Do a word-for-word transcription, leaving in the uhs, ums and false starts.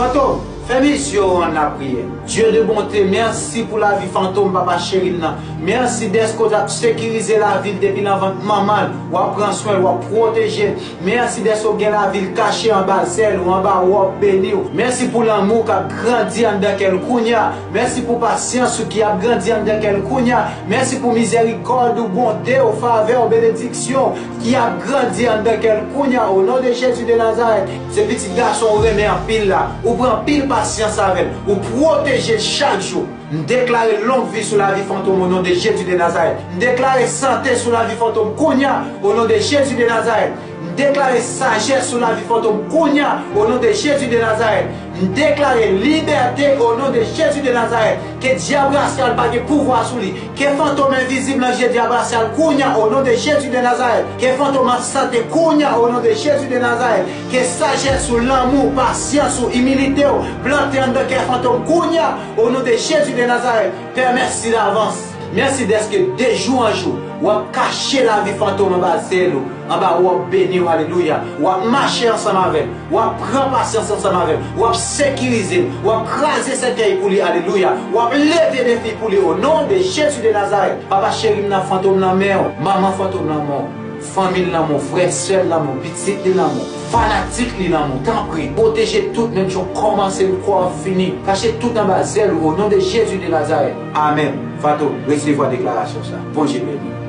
Fantom, fèmen zye w ann lapriyè. Dye de bonte, mèsi pou lavi Fantom, papa cheri m nan. Mèsi dèske w t ap sekirize lavi l depi nan vant manman l. W ap pran swen l, w ap pwoteje l. Mèsi dèske w gen lavi l kache anba zèl ou, anba wòb beni w. Mèsi pou lanmou k ap grandi anndan kè l kounye a. Mèsi pou pasyans ou ki ap grandi anndan kè l kounye a. Mèsi pou mizèrikòd ou, bonte w, favè w, benediksyon w ki ap grandi anndan kè l kounye a, o non de Jezi de Nazarèt. Se pitit gason ou renmen anpil la. Ou pran anpil pasyans avè l. Ou pwoteje l chak jou. M deklare long vi sou lavi Fantom o non de Jezi de Nazarèt. M deklare sante sou lavi Fantom kounye a, o non de Jezi de Nazarèt. M deklare sajès sou lavi Fantom kounye a, o non de Jezi de Nazarèt. M deklare libète, o non de Jezi de Nazarèt. Ke dyab rasyal pa gen pouvwa sou li. Ke fantom envizib nan je dyab rasyal kounye a, o non de Jezi de Nazarèt. Ke fantom an sante kounye a, o non de Jezi de Nazarèt. Ke sajès ou, lanmou, pasyans ou, imilite w plante anndan kè Fantom kounye a, o non de Jezi de Nazarèt. Pè, mèsi davans. Mèsi dèske de jou an jou, w ap kache lavi Fantom anba zèl ou, anba wòb beni w, alelouya. W ap mache ansanm avè l, w ap pran pasyans ansanm avè l, w ap sekirize l, w ap kraze sèkèy pou li, alelouya. W ap leve defi pou li, o non de Jezi de Nazarèt. Papa cheri m nan, Fantom nan men w, manman Fantom nan men w. Fanmi l nan men w, frè, sè l nan men w, pitit li nan men w, fanatik li nan men w, tanpri, pwoteje tout menm jan w kòmanse l, kwa w fini. Kache tout anba zèl ou, o non de Jezi de Nazarèt. Amèn. Fantom, resevwa deklarasyon sa. Bondye beni w.